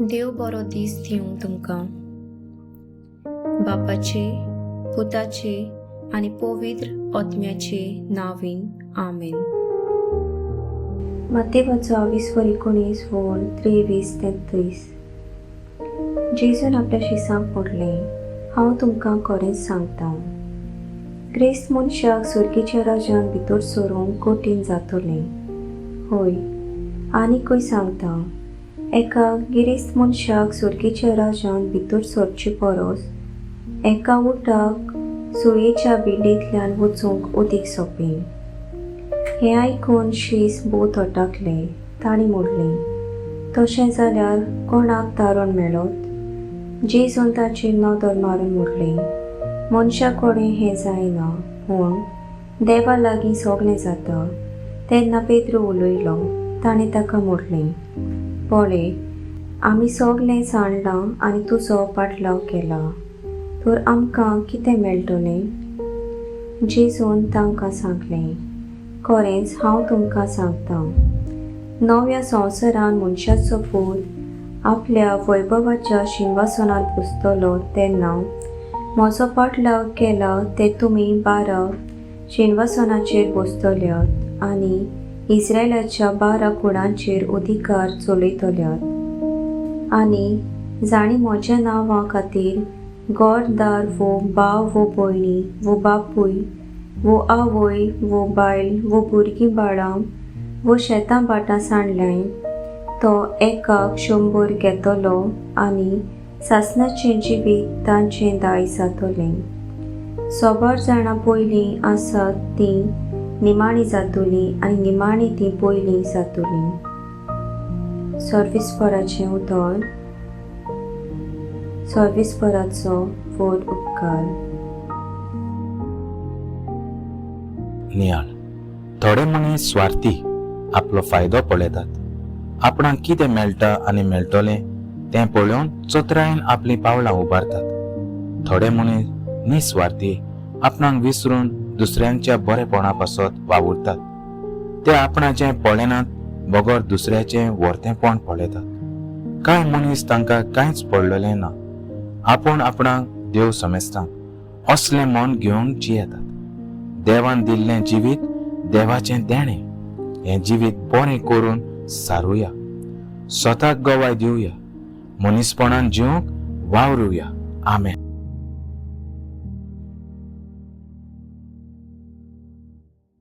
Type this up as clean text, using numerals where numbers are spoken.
देव बरो दीस दिवं तुमकां. बापाचे, पुताचे आनी पवित्र आत्म्याचे नांवान, आमेन. मातेवाचो आविस्वर 19 वोल 23 ते 30. जेजून आपल्या शिसांक म्हणलें, हांव तुमकां खरेंच सांगता, ग्रेस्त मनशाक सुर्गीच्या राजान भितर सरूंक कठीण जातलें. हय, आनीकय सांगता, एका गिरेस्त मनशाक सुर्गीच्या राजान भितर सरचे परस एका उटाक सुयेच्या बिंडेंतल्यान वचूंक अदीक सोंपें. हें आयकून शीस भोव थटाकले. तांणी म्हणलें, तशें जाल्यार कोणाक तारण मेळत? जेजून ताचेर नदर मारून म्हणलें, मनशा कडेन हें जायना, पूण देवा लागीं सगलें जाता. तेन्ना पेद्रू उलयलो. ताणें ताका म्हणलें, पळय, आमी सगलें सांडलां आनी तुजो पाटलाव केला, तर आमकां कितें मेळटलें? जेजून तांकां सांगलें, खरेंच हांव तुमकां सांगता, नव्या संवसारान मनशाचो पूत आपल्या वैभवाच्या शिंवासनार बसतलो तेन्ना म्हजो पाटलाव केला ते तुमी 12 शिंवासनाचेर बसतल्यात आनी इस्रायलाच्या 12 कुळांचेर अधिकार चलयतल्यात. आनी जांणी म्हज्या नांवा खातीर घरदार वो भाव वो भयणी वो बापूय वो आवय वो बायल वो भुरगीं बाळां वो शेतां भाटां सांडल्याय, तो एकाक 100 घेतलो आनी सासणाचें जिवीत तांचें दायज जातलें. सोबार जाणां पयलीं आसात तीं निमाणी जातलीं आनी निमाणी तीं पयलीं जातलीं. सर्विसपराचें उतर. सर्विसपराचो व्हड उपकार. नियाळ. थोडे मनीस स्वार्थी, आपलो फायदो पळयतात. आपणाक कितें मेळटा आनी मेळटलें तें पळोवन चतुरायेन आपलीं पावलां उबारतात. थोडे मनीस निस्वार्थी, आपणाक विसरून दुसऱ्यांच्या बरेपणा पासत वावुरतात. ते आपणाचें पळयनात, बगर दुसऱ्याचें वर्तेपण पळयतात. कांय मनीस तांकां कांयच पडलेलें ना, आपूण आपणाक देव समजता असलें मन घेवन जियेतात. देवान दिल्लें जिवीत देवाचें देणें. हें जिवीत बरें करून सारुया, स्वताक गवाय दिवया, मनीसपणान जिवंक वावरुया. आमेन.